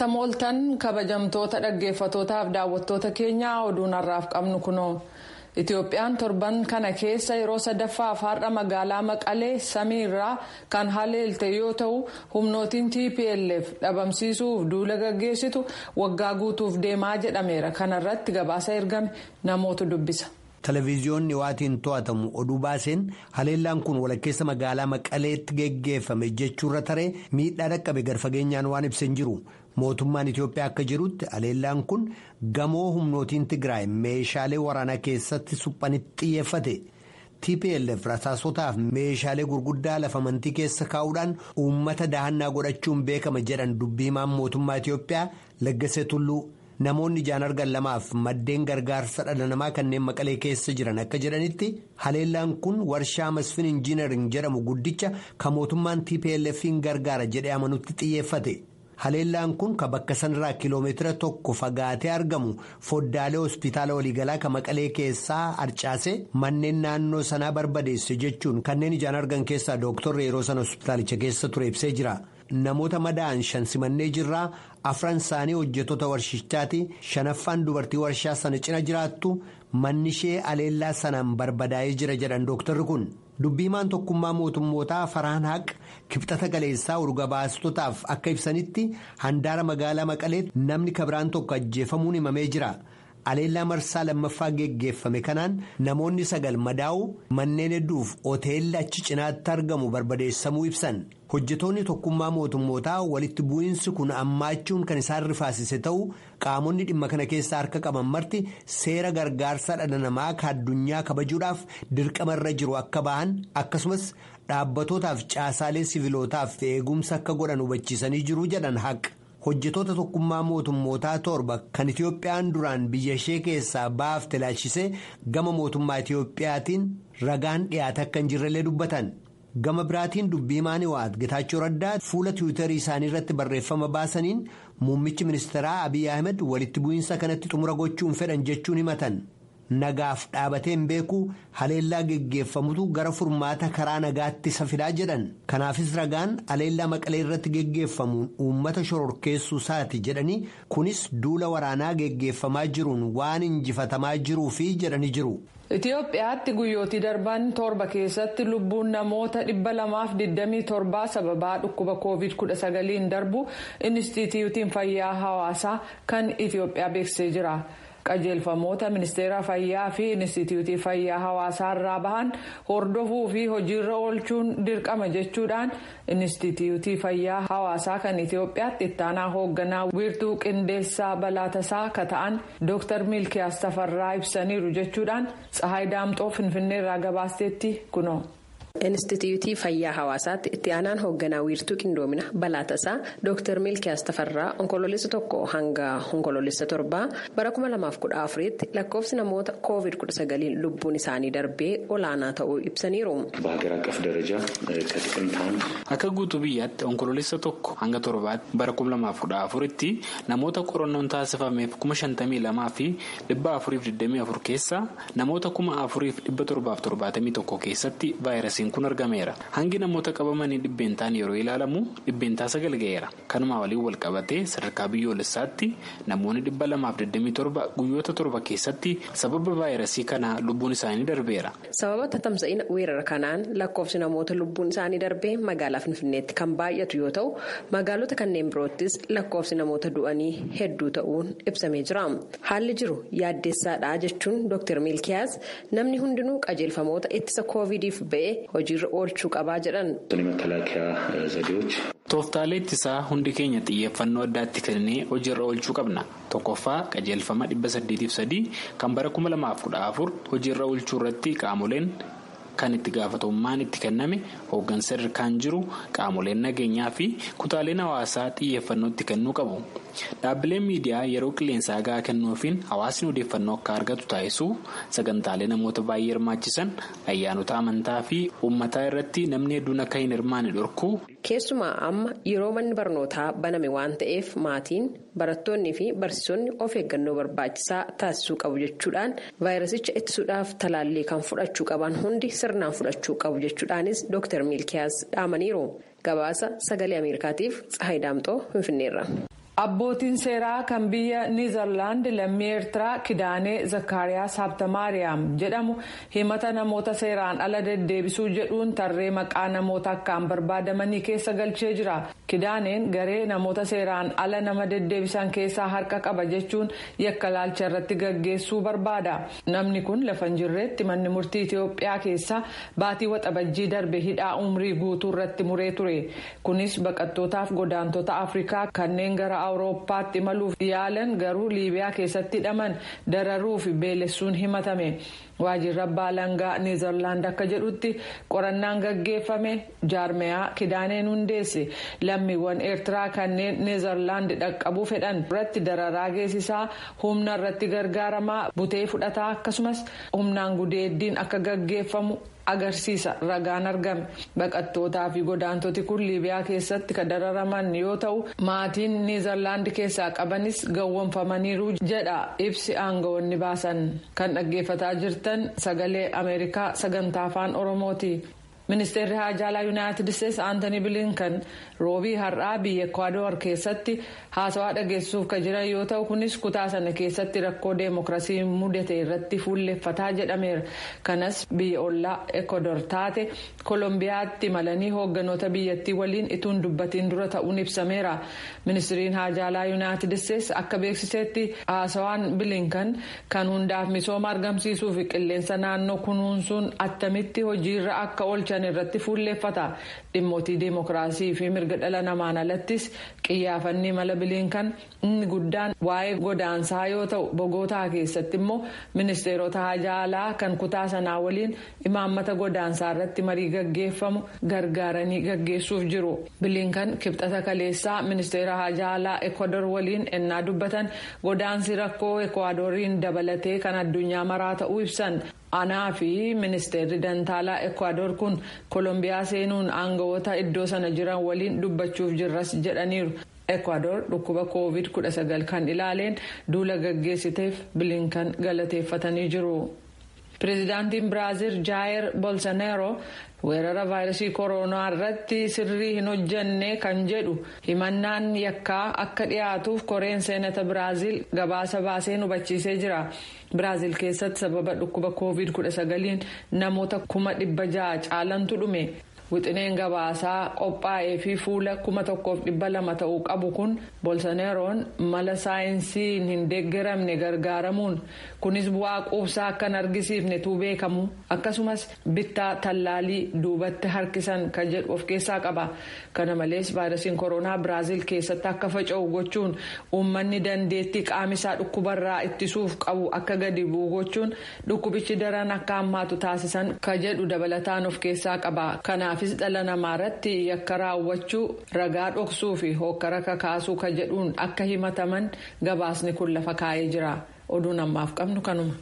Attam ooltan kabajamtoota dhaggeeffatootaaf daawwattoota keenyaa, oduun har'aaf qabnu kunoo. Itoophiyaan torban kana keessa yeroo sadaffaaf har'a magaalaa Maqalee samiirraa kan haleelte yoo ta'u, humnootiin TPLF dhabamsiisuuf duula gaggeessitu waggaa guutuuf deemaa jedhameera. Kanarratti gabaasa ergame namoota dubbisa. Televiziyoonni waatiin to'atamu oduu baaseen haleellaan kun walakkeessa magaalaa Maqaleetti geggeeffame jechuurra taree miidhaa dhaqqabe garfageenyaan waan ibsa hin jiru. Mootummaan Itoophiyaa akka jirutti haleellaan kun gamoo humnootiin Tigraay meeshaalee waraanaa keessatti suphanitti xiyyeeffate. TPLF rasaasotaaf meeshaalee gurguddaa lafa amantii keessa kaa'uudhaan uummata dahannaa godhachuun beekama jedhan dubbii himaan mootummaa Itoophiyaa Laggasee Tulluu. Namoonni ijaan argan lamaaf maddeen gargaarsa dhala namaa kanneen Maqalee keessa jiran akka jedhanitti, haleellaan kun warshaa Masfin Injiinaring jedhamu guddicha kan mootummaan TPLF'n gargaara jedhee amanutti xiyyeeffate. Haleellaan kun kan bakka sanarraa kiiloomeetira 1 fagaatee argamu foddaalee hospitaala waliigalaa kan Maqalee keessaa harcaase, manneen naannoo sanaa barbadeesse jechuun kanneen ijaan argan keessaa dooktorri yeroo sana hospitaalicha keessa ture ibsee jira. Namoota madaa'an shan simannee jirraa, afran isaanii hojjettoota warshichaati, shanaffaan dubartii warshaa sana cina jiraattu, manni ishee haleellaa sanaan barbadaa'ee jira jedhan dooktarri kun. Dubbii himaan Tokkummaa Mootummootaa Farhaan Haq Kibxata kaleessaa urga baastotaaf akka ibsanitti, handaara magaalaa Maqaleetti namni kabiraan tokko ajjeefamuun himamee jira. Haleellaa marsaa lammaffaa geggeeffame kanaan namoonni sagal madaa'u, manneen hedduuf hoteelli achi cinaatti argamu barbadeessamuu ibsan. Hojjetoonni Tokkummaa Mootummootaa walitti bu'iinsi kun ammaachuun kan isaan rifaasise ta'u, qaamonni dhimma kana keessaa harka qaban marti seera gargaarsa dhala namaa ka addunyaa kabajuudhaaf dirqamarra jiru akka ba'an, akkasumas dhaabbatootaaf caasaalee sivilootaaf eegumsa akka godhan hubachiisanii jiru jedhan Haq. Hojjetoota Tokkummaa Mootummootaa torba kan Itiyoophiyaan duraan biyya ishee keessaa baafte ilaalchisee gama mootummaa Itiyoophiyaatiin ragaan dhiyaate akka hin jirrellee dubbatan. Gama biraatiin dubbii himaan Hiwaat Getaachoo Raddaa fuula Tiwiitarii isaanii irratti barreeffama baasaniin, muummichi ministeeraa Abiy Ahmed walitti bu'iinsa kanatti xumura gochuun fedhan jechuun himatan. Nagaaf dhaabatee hin beeku, haleellaa geggeeffamutu gara furmaata karaa nagaatti isa fidaa jedhan. Kanaafis ragaan haleellaa Maqalee irratti geggeeffamuun uummata shororkeessuu isaati jedhanii, kunis duula waraanaa geggeeffamaa jiruun waan injifatamaa jiruufi jedhanii jiru. Itoophiyaatti guyyootii darban 7 keessatti lubbuun namoota 227 sababaa dhukkuba COVID-19 darbu Inistituutiin Fayyaa Hawaasaa kan Itoophiyaa beeksisee jira. Qajeelfamoota Ministeera Fayyaa fi Inistituutii Fayyaa Hawaasaa irraa bahan hordofuu fi hojiirra oolchuun dirqama jechuudhaan Inistituutii Fayyaa Hawaasaa kan Itoophiyaatti ittaanaa hoogganaa wiirtuu qindeessaa balaa tasaa ka ta'an Dooktar Milkiyaas Tafarraa ibsaniiru jechuudhaan Tsahaay Daamxoo Finfinneerraa gabaasteetti kunoo. Inistituutii Fayyaa Hawaasaatti itti aanaan hoogganaa wiirtuu qindoomina balaa tasaa Dooktar Milkiyaas Tafarraa Onkoloolessa 1 hanga Onkoloolessa 7 bara 2014tti lakkoofsi namoota COVID-19 lubbuun isaanii darbee olaanaa ta'uu ibsaniiru. በሀገር አቀፍ ደረጃ ከጥቅምት 1 Akka guutuu biyyaatti Onkoloolessa 1 hanga 7tti bara 2014tti namoota qorannoon taasifameef 52,424 keessaa namoota 4,771 keessatti vaayirasiin kun argameera. Hangi namoota qabamanii dhibbeentaan yeroo ilaalamu 9% ga'eera. Kanuma waliin wal qabatee sadarkaa biyyoolessaatti namoonni 227 guyyoota 7 keessatti sababa vaayirasii kanaa lubbuun isaanii darbeera. Sababa tatamsa'ina weerara kanaan lakkoofsi namoota lubbuun isaanii darbee magaalaa Finfinneetti kan baay'atu yoo ta'u, magaalota kanneen biroottis lakkoofsi namoota du'anii hedduu ta'uun ibsamee jira. Haalli jiru yaaddeessaadha jechuun Dr. Milkiyaas, namni hundinuu qajeelfamoota ittisa koovidiif ba'e hojiirra oolchuu qabaa jedhan. የመከላከያ ዘዴዎች Tooftaalee ittisaa hundi keenya xiyyeeffannoo addaatti kennee hojiirra oolchuu qabna. Tokkoffaa, qajeelfama 803 kan bara 2014 hojiirra oolchuu irratti qaamoleen kan itti gaafatamummaan itti kenname, hooggansa sadarkaan jiru, qaamoleen nageenyaa fi kutaaleen hawaasaa xiyyeeffannoo itti kennuu qabu. Dhaabbileen miidiyaa yeroo qilleensaa gahaa kennuufiin hawaasni odeeffannoo akka argatu taasisuu, sagantaalee namoota baay'ee hirmaachisan, ayyaanota amantaa fi uummataa irratti namni hedduun akka hin hirmaanne dhorkuu. Keessumaa amma yeroo manni barnootaa baname waan ta'eef, maatiin, barattoonnii fi barsiisonni of eeggannoo barbaachisaa taasisuu qabu jechuudhaan, vaayirasicha ittisuudhaaf talaallii kan fudhachuu qaban hundi sirnaan fudhachuu qabu jechuudhaanis Dr. Milkiyaas dhaamaniiru. Gabaasa Sagalee Ameerikaatiif Tsahaay Daamxoo Finfinneerra. Abbootiin seeraa kan biyya Niizerlaand lammii Eertiraa Kidaanee Zakkaariyaas Habtamaariyaam jedhamu himata namoota seeraan ala deddeebisuu jedhuun tarree maqaa namoota akkaan barbaadamanii keessa galchee jira. Kidaaneen garee namoota seeraan ala nama deddeebisan keessaa harka qaba jechuun yakka laalcha irratti gaggeessuu barbaada. Namni kun lafa hin jirreetti manni murtii Itiyoophiyaa keessa baatii waxabajjii darbe hidhaa umrii guutuu irratti muree ture. Kunis baqattootaaf godaantota Afrikaa kanneen gara Awurooppaatti imaluuf yaalan garuu Liibiyaa keessatti hidhaman dararuu fi beelessuun himatame. Waajjirri abbaa alangaa Niizerlaand akka jedhutti qorannaan gaggeeffame jaarmeyaa Kidaaneen hundeesse lammiiwwan Eertiraa kanneen Niizerlaand dhaqqabuu fedhan irratti dararaa geessisaa, humna irratti gargaaramaa, butee fudhataa akkasumas humnaan gudeeddiin akka gaggeeffamu agarsiisa ragaan argame. Baqattootaa fi godaantoti kun Liibiyaa keessatti kan dararaman yoo ta'u, maatiin Niizerlaand keessaa qabanis gawwoomfamaniiru jedha ibsi aangawoonni baasan. Kan dhaggeeffataa jirtan Sagalee Ameerikaa sagantaa Afaan Oromooti. Ministeerri Haajaalaa Yuunaayitid Isteetsi Aantanii Bilinkan roobii har'aa biyya Ekwaador keessatti haasawaa dhageessuuf kan jiran yoo ta'u, kunis kutaa sana keessatti rakkoo deemokiraasii mudate irratti fuulleffataa jedhameera. Kanas biyya ollaa Ekwaador taate Koolombiyaatti imalanii hoogganoota biyyattii waliin ituun dubbatiin dura ta'uun ibsameera. Ministeerri Haajaalaa Yuunaayitid Isteetsi akka beeksisetti haasawaan Bilinkan kan hundaaf misooma argamsiisuu fi qilleensa naannoo kunuunsuun attamitti hojiirra akka oolchan irratti fuulleeffata. Dhimmootii deemokiraasii fi mirga dhala namaan alattis qiyyaafanni mala Bilinkan inni guddaan waa'ee godaansaa yoo ta'u, Bogootaa keessatti immoo ministeerota haajaalaa kan kutaa sanaa waliin imaammata godaansaa irratti marii gaggeeffamu gargaaranii gaggeessuuf jiru. Bilinkan Kibxata kaleessaa ministeera haajaalaa Ekwaador waliin ennaa dubbatan godaansi rakkoo Ekwaadoriin dabalatee kan addunyaa maraa ta'uu ibsan. Anaa fi ministeerri dantaalaa Ekwaador kun Koolombiyaa seenuun aangawoota iddoo sana jiran waliin dubbachuuf jirras jedhaniiru. Ekwaador dhukkuba COVID-19 kan ilaaleen duula gaggeessiteef Bilinkan galateeffatanii jiru. Pireezidaantiin Biraazil Jaayer Bolsonaaro weerara vaayirasii koronaa irratti sirrii hin hojjenne kan jedhu himannaan yakkaa akka dhiyaatuuf koreen seenata Biraazil gabaasa baaseen hubachiisee jira. Biraazil keessatti sababa dhukkuba COVID-19 namoota 600,000 caalantu dhume. Wixineen gabaasaa qophaa'ee fi fuula 1200 ta'uu qabu kun Bolsonaroon mala saayinsiin hin deeggaramne gargaaramuun kunis bu'aa quubsaa akka hin argisiifnetu beekamu, akkasumas bittaa tallaalii duubatti harkisan kan jedhu of keessaa qaba. Kana malees vaayirasiin koronaa Biraazil keessatti akka faca'u gochuun uummanni dandeettii qaamisaa dhukkubarraa ittisuuf qabu akka gadi bu'u gochuun dhukkubichi daran akka hammaatu taasisan kan jedhu dabalataan of keessaa qaba. Kanaaf dhala namaa irratti yakka raawwachuu, ragaa dhoksuu fi hokkara kakaasuu kan jedhuun akka himataman gabaasni kun lafa kaa'ee jira. Oduun ammaaf qabnu kanuma.